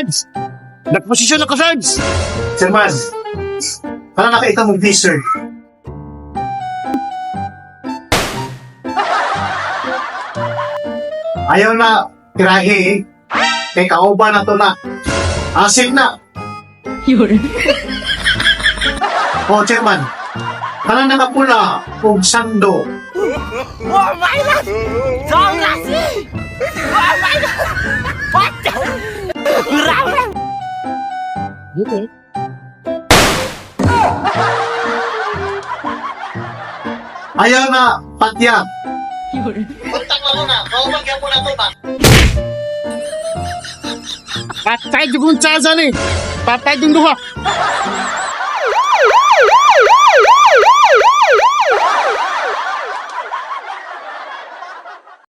Sarge! Nagposisyon ako, Sarge! Chairman, para nakita mong sir. Ayaw na, tirahe eh. Kay kauban na to na. Asik na. O, Chairman, para nakapula og sando. Oh my God! Sobra! Oh my God! What the? Grabe! Ayaw na, patya. Untang lang na, kauban gyapon na to na. Patay yung tsaza ni! Patay yung duha!